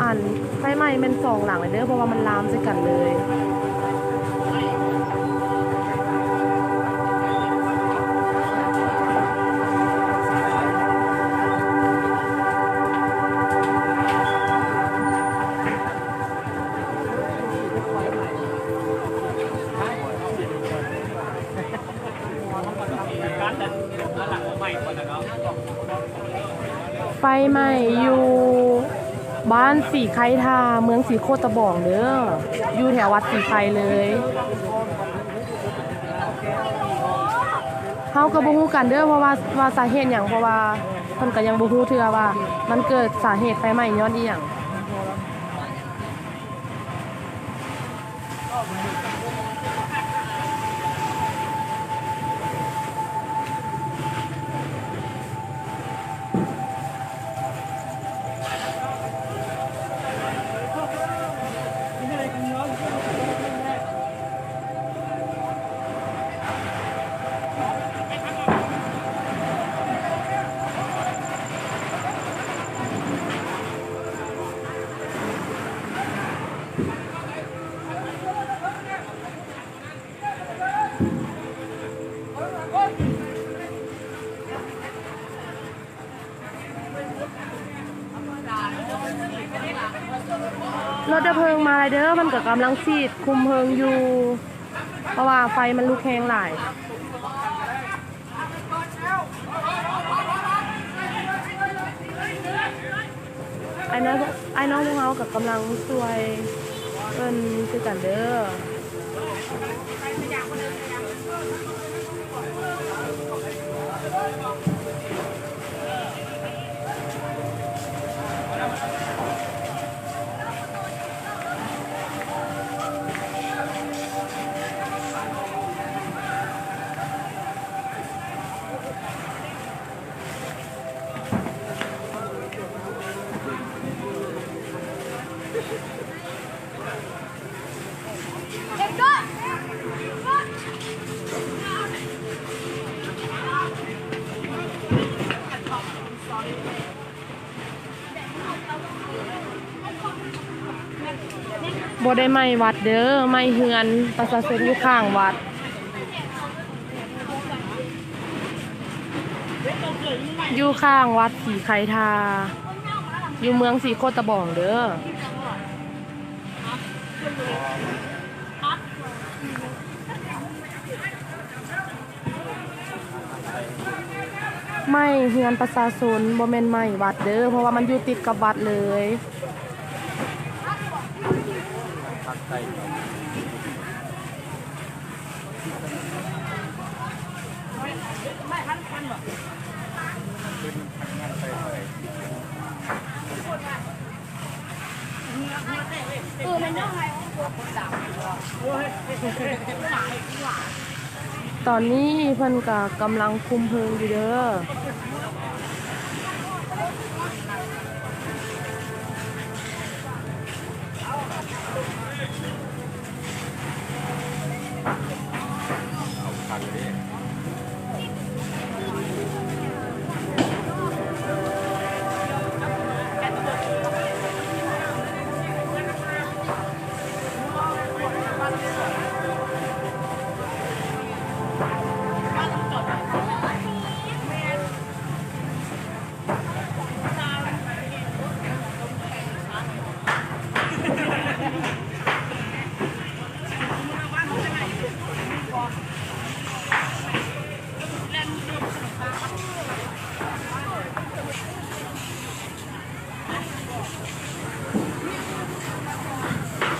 ອັນໄຟໄໝ້ແມ່ນສອງຫຼັງເລີຍເດີ ເພາະວ່າມັນລາມໃສ່ກັນເລີຍ. ໄຟໄໝ້ຢູ່ບ້ານສີໄຄທາ ເມືອງສີໂຄດຕະບອງເດີ ຢູ່ແຖວວັດສີໄຄເລີຍ. ເຮົາກໍບໍ່ຮູ້ກັນເດີ ເພາະວ່າ ວ່າສາເຫດຫຍັງ ເພາະວ່າເພິ່ນກໍຍັງບໍ່ຮູ້ເທື່ອວ່າມັນເກີດສາເຫດໄຟໄໝ້ຍ້ອນອີ່ຫຍັງ. ດັບເພີງມາແລ້ວເດີ ເພິ່ນກໍກຳລັງສີດຄຸມເພີງຢູ່ ເພາະວ່າໄຟມັນລຸກແຮງຫຼາຍ. ອ້າຍນ້ອງ ອ້າຍນ້ອງພວກເຮົາກໍກຳລັງຊ່ວຍເພິ່ນຄືກັນເດີ. ບໍ່ໄດ້ໄໝ້ວັດເດີ ໄໝ້ເຮືອນປະຊາຊົນຢູ່ຂ້າງວັດ ຢູ່ຂ້າງວັດສີໄຄທາ ຢູ່ເມືອງສີໂຄດຕະບອງເດີ. ໄໝ້ເຮືອນປະຊາຊົນ ບໍ່ແມ່ນໄໝ້ວັດເດີ ເພາະວ່າມັນຢູ່ຕິດກັບວັດເລີຍ. ຕອນນີ້ເພິ່ນກະກຳລັງຄຸມເພີງຢູ່ເດີ.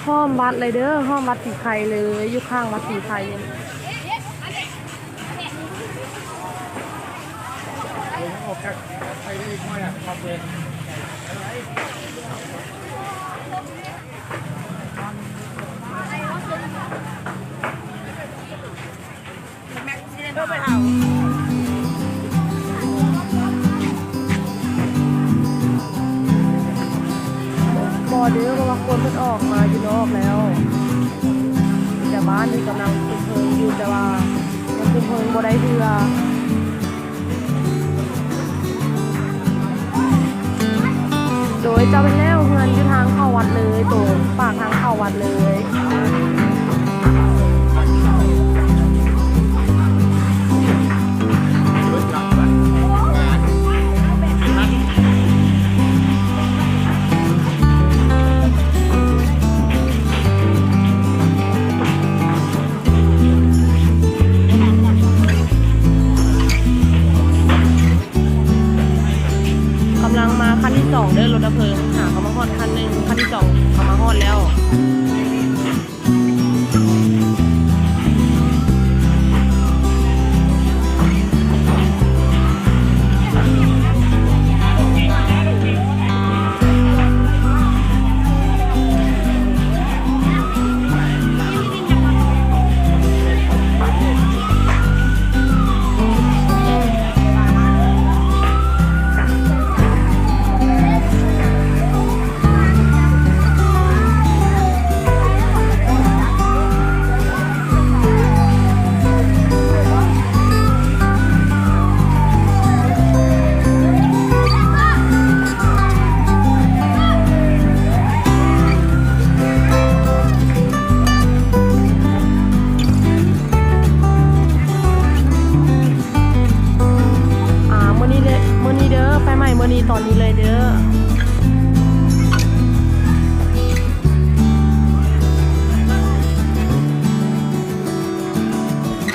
ຫ້ອມວັດເລີຍເດີ ຫ້ອມວັດສີໄຄເລີຍ ຢູ່ຂ້າງວັດສີໄຄ. ບໍ່ເດີ ເພາະວ່າຄົນເພິ່ນອອກມາຢູ່ນອກແລ້ວ ມີແຕ່ບ້ານທີ່ກຳລັງຄຸມເພີງຢູ່ ແຕ່ວ່າຍັງຄຸມເພີງບໍ່ໄດ້ເທື່ອ. ໂດຍ ເຈົ້າແມ່ນແລ້ວ ເຮືອນຢູ່ທາງເຂົ້າວັດເລີຍ ໂຕປາກທາງເຂົ້າວັດເລີຍ. ກຳລັງມາຄັນທີສອງເດີ ລົດດັບເພີງ ຫາກໍມາຮອດຄັນໜຶ່ງ ຄັນທີສອງກໍມາຮອດແລ້ວ.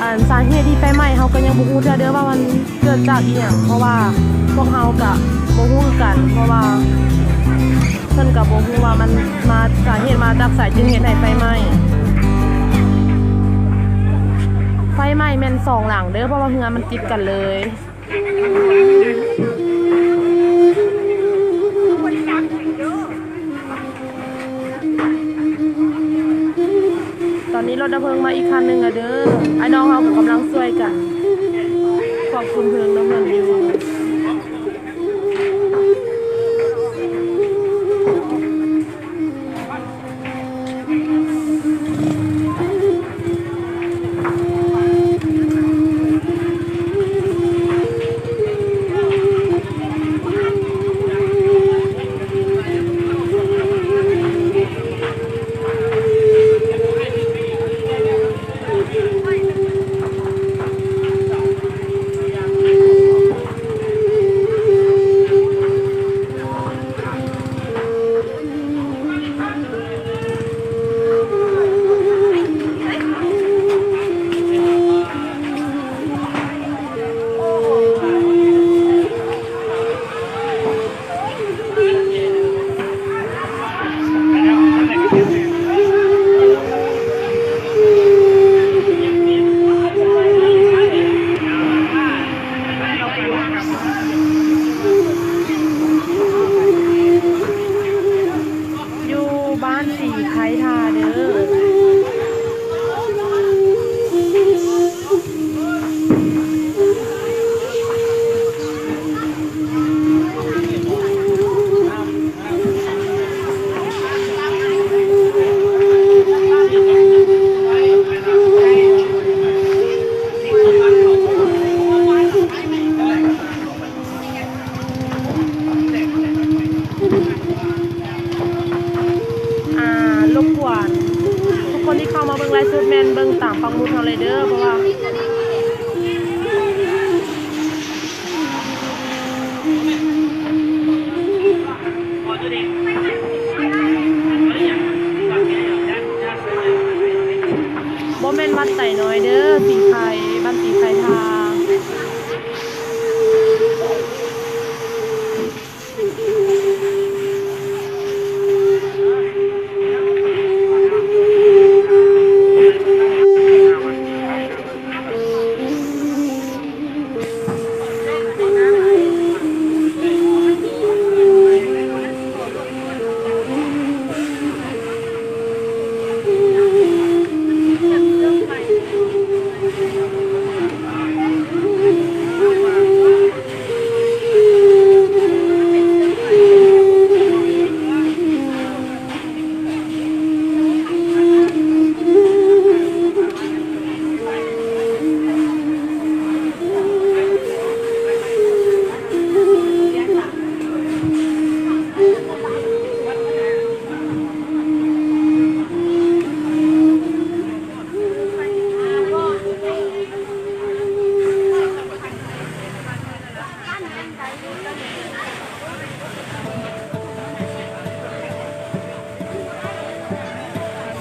ອັນສາເຫດທີ່ໄຟໄໝ້ ເຮົາກໍຍັງບໍ່ຮູ້ເທື່ອເດີ້ວ່າມັນເກີດຈາກອີ່ຫຍັງ ເພາະວ່າພວກເຮົາກໍບໍ່ຮູ້ຄືກັນ ເພາະວ່າເພິ່ນກໍບໍ່ຮູ້ວ່າມັນມາ ສາເຫດມາຈາກໃສຈຶ່ງເຮັດໃຫ້ໄຟໄໝ້. ໄຟໄໝ້ແມ່ນສອງຫຼັງເດີ້ ເພາະວ່າເຮືອນມັນຕິດກັນເລີຍ. ຕອນນີ້ລົດດັບເພີງມາອີກຄັນໜຶ່ງແລ້ວເດີ້ ອ້າຍນ້ອງເຮົາກໍກຳລັງຊ່ວຍກັນຄວບຄຸມເພີງນຳເພິ່ນຢູ່. ຢູ່ບ້ານສີໄຄທາເດີ້. ອ່າ ລົບກວນທຸກຄົນທີ່ເຂົ້າມາເບິ່ງໄລຟ໌ສົດແມ່ນເບິ່ງຕາມປັກໝຸດເຮົາເລີຍເດີ້ ເພາະວ່າບໍ່ແມ່ນວັດໄຕນ້ອຍເດີ້ ສີໄຄ ບ້ານສີໄຄທາ.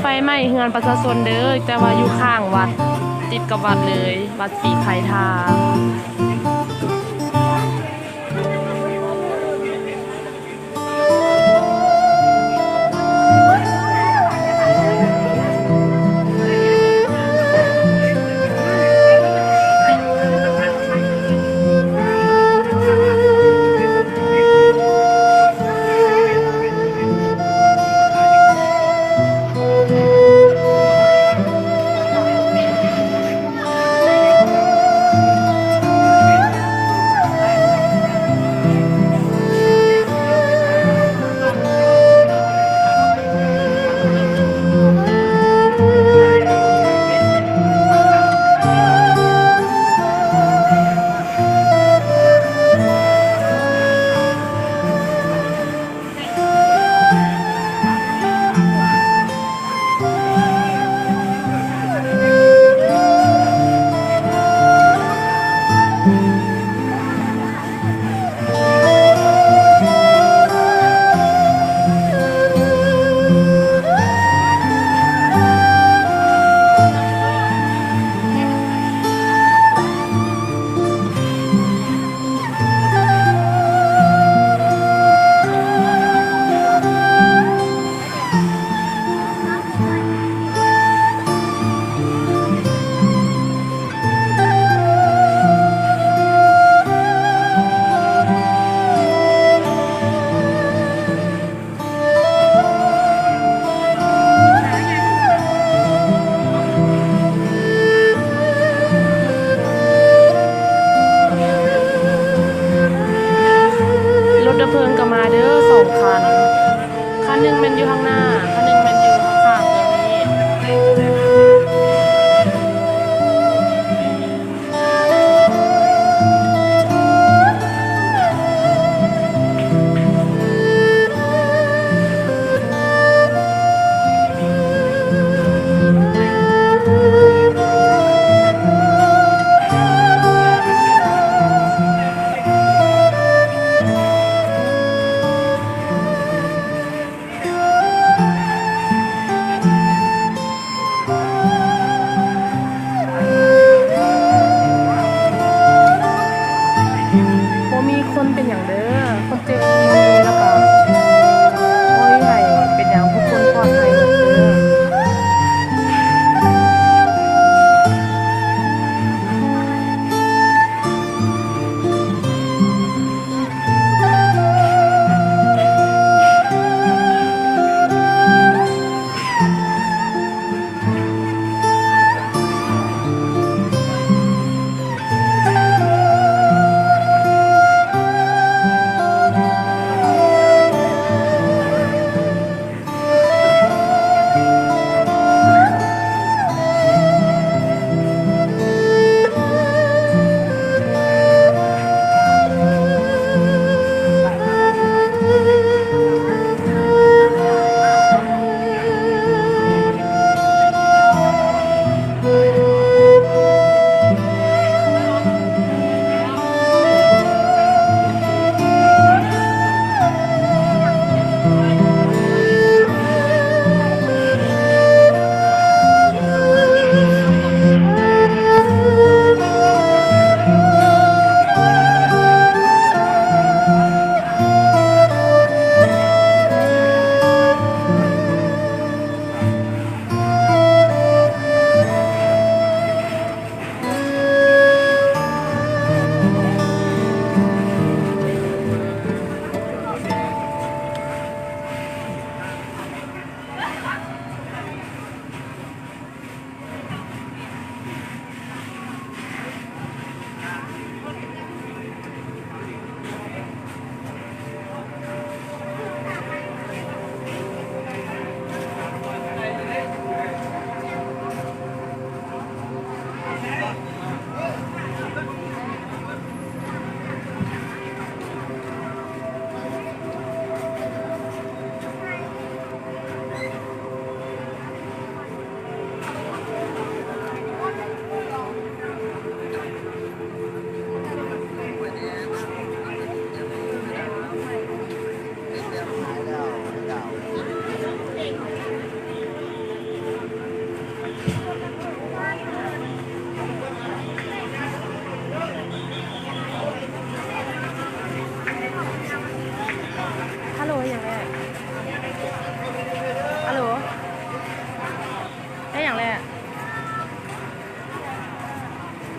ໄຟໄໝ້ເຮືອນປະຊາຊົນເດີ້ ແຕ່ວ່າຢູ່ຂ້າງວັດ ຕິດກັບວັດເລີຍ ວັດສີໄຄທາ.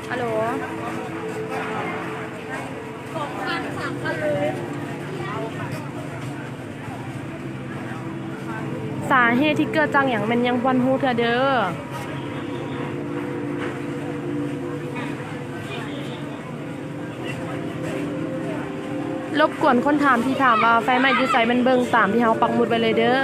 ຮັລໂຫຼ ສາເຫດທີ່ເກີດຈາກຫຍັງແມ່ນຍັງບໍ່ຮູ້ເທື່ອເດີ້. ລົບກວນຄົນຖາມທີ່ຖາມວ່າໄຟໄໝ້ຢູ່ໃສ ແມ່ນເບິ່ງຕາມທີ່ເຮົາປັກໝຸດໄວ້ເລີຍເດີ້.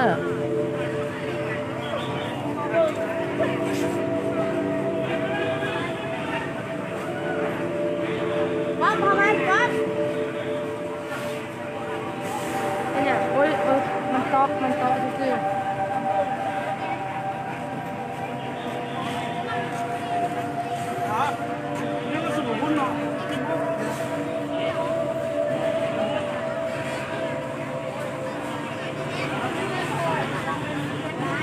ເປັນຫຍັງ? ໂອ້ຍ ເອີ ມັນຕອກ ມັນຕອກຊື່ໆ.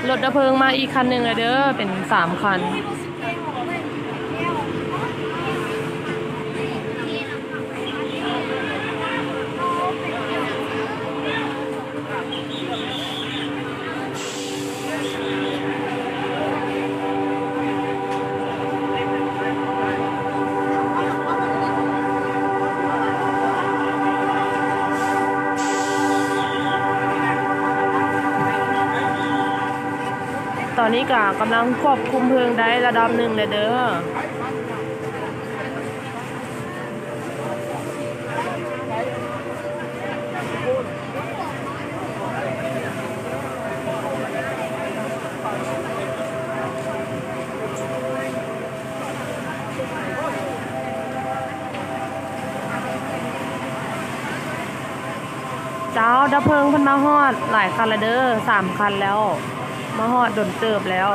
ລົດດັບເພີງມາອີກຄັນໜຶ່ງແລ້ວເດີ້ ເປັນສາມຄັນ. ຕອນນີ້ກະກຳລັງຄວບຄຸມເພີງໄດ້ລະດັບໜຶ່ງແລ້ວເດີ້. ເຈົ້າ ດັບເພີງເພິ່ນມາຮອດຫຼາຍຄັນແລ້ວເດີ້ ສາມຄັນແລ້ວ ມາຮອດດົນເຕີບແລ້ວ.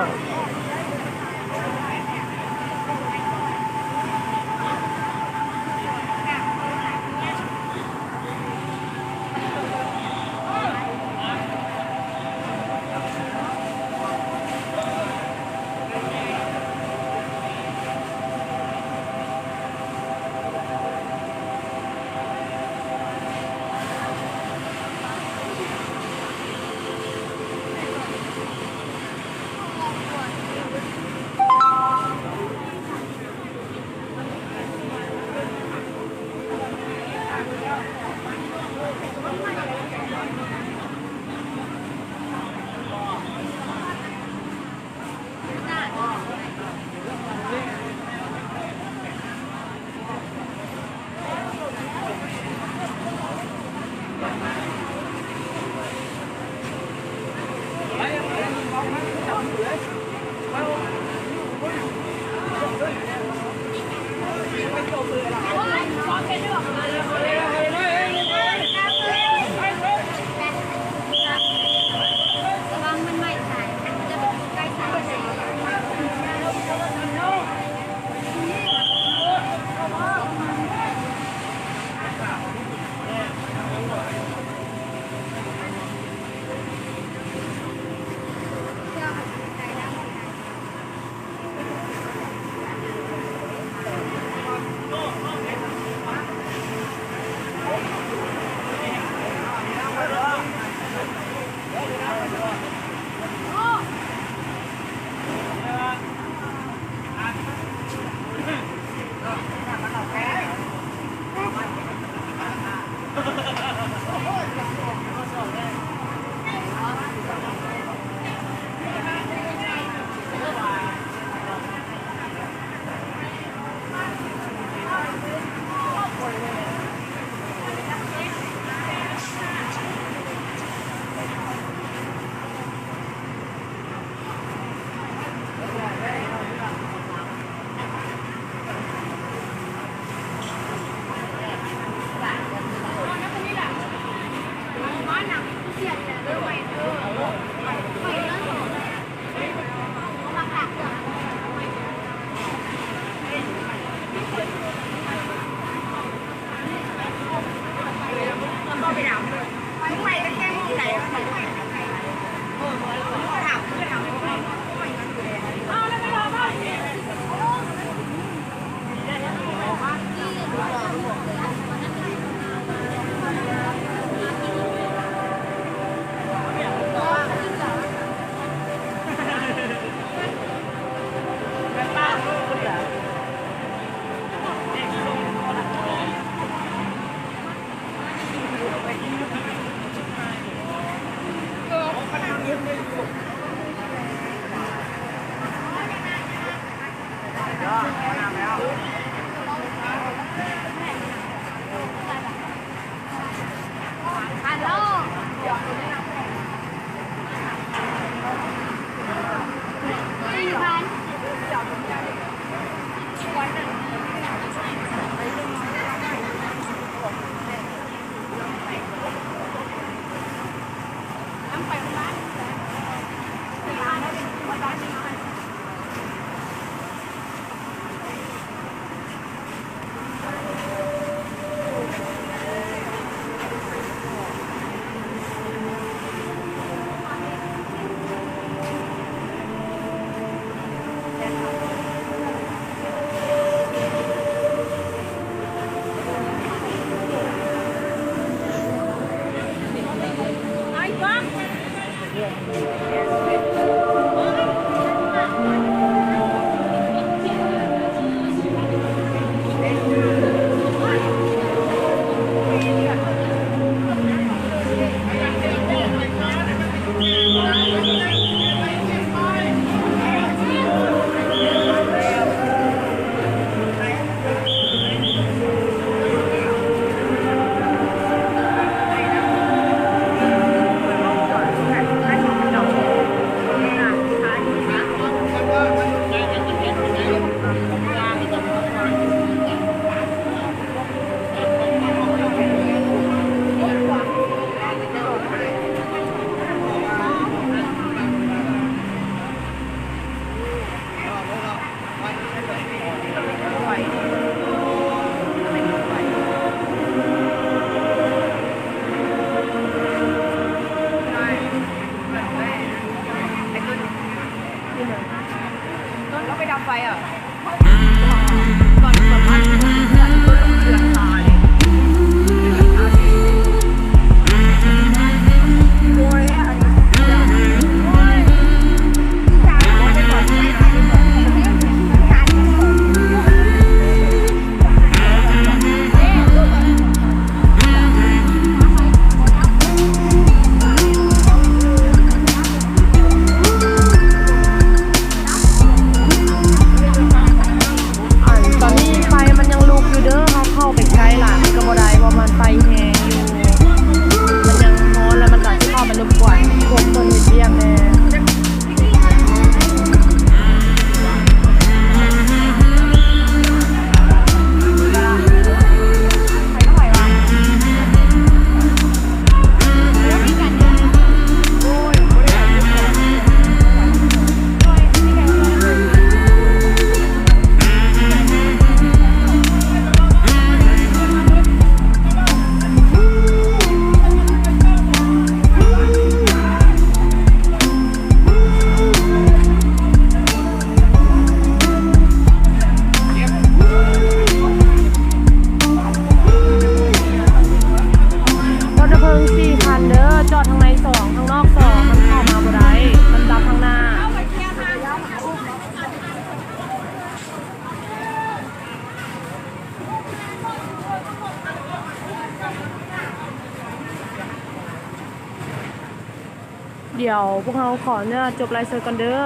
แล้วไปดับไฟอ่ะ ອັນຕອນນີ້ໄຟມັນຍັງລຸກຢູ່ເດີ ເຮົາເຂົ້າໄປໃກ້ຫຼາຍມັນກໍບໍ່ໄດ້ ເພາະວ່າມັນໄຟແຮງຢູ່ ມັນຍັງຮ້ອນ ແລ້ວມັນກໍຊິເຂົ້າໄປລົບກວນພວກເພິ່ນເຮັດວຽກແດ່. ລົດດັບເພີງສີ່ຄັນເດີ ຈອດທາງໃນສອງ ທາງນອກສອງ ມັນເຂົ້າມາບໍ່ໄດ້ ມັນດັບທາງໜ້າ. ດຽວພວກເຮົາຂໍອະນຸຍາດຈົບໄລຟ໌ສົດກ່ອນເດີ.